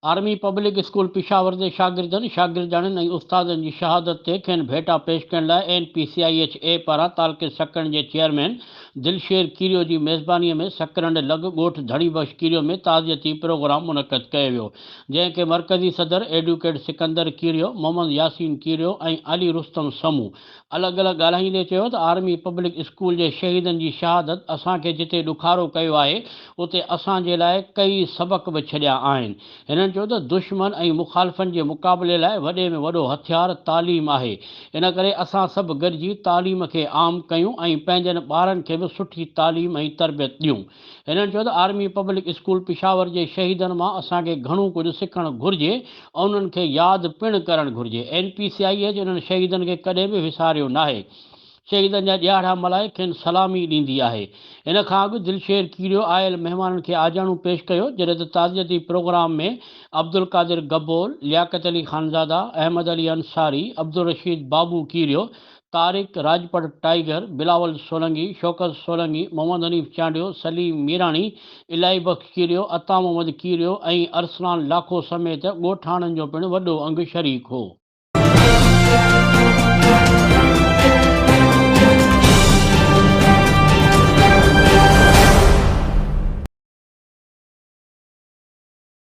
Army public school Peshawar جي شاگردن، شاگردياڻين ۽ استادن جي شهادت تي کين ڀيٽا پيش ڪرڻ لاء N P C I H A پاران تعلقي سڪرنڊ جي چيئرمين دلشير ڪيريو جي ميزباني ۾ سڪرنڊ لڳ ڳوٺ ڌڻي بخش ڪيريو ۾ تعزيتي پروگرام منعقد ڪيو ويو جنهن کي مرڪزي صدر ايڊوڪيٽ سڪندر ڪيريو، محمد ياسين ڪيريو ۽ علي رستم سمون الڳ الڳ ڳالهائيندي چيو ته آرمي پبلڪ اسڪول جي شهيدن جي شهادت اسان کي جتي ڏکارو ڪيو آهي اتي اسان جي لاء ڪيئي سبق به ڇڏيا آهن. هنن چيو ته دشمن ۽ مخالفن جي مقابلي لاء وڏي ۾ وڏو هٿيار تعليم آهي ان ڪري اسان سڀ گڏجي تعليم کي عام ڪيون ۽ پنهنجن ٻارن کي به سٺي تعليم ۽ تربيت ڏيون. هنن چيو ته آرمي پبلڪ اسڪول پشاور جي شهيدن مان اسان کي گهڻو ڪجهه سکڻ گهرجي ۽ انهن کي ياد پڻ ڪرڻ گهرجي. N P C I H انهن شهيدن کي ڪڏهن به وساريو ناهي. شهيدن جا ڏهاڙا ملهائي کين سلامي ڏيندي آهي. ان کان اڳ دلشير ڪيريو آيل مهمانن کي آجياڻو پيش ڪيو جڏهن ته تعزيتي پروگرام ۾ عبدالقادر گبول، لياقت علي خانزاده، احمد علي انصاري، عبدالرشيد بابو ڪيريو، طارق راڄپر ٽائيگر، بلاول سولنگي، شوڪت سولنگي، محمد حنيف چانڊيو، سليم ميراڻي، الاهي بخش ڪيريو، عطا محمد ڪيريو ۽ ارسلان لاکو سميت ڳوٺاڻن جو پڻ وڏو انگ شريڪ هو.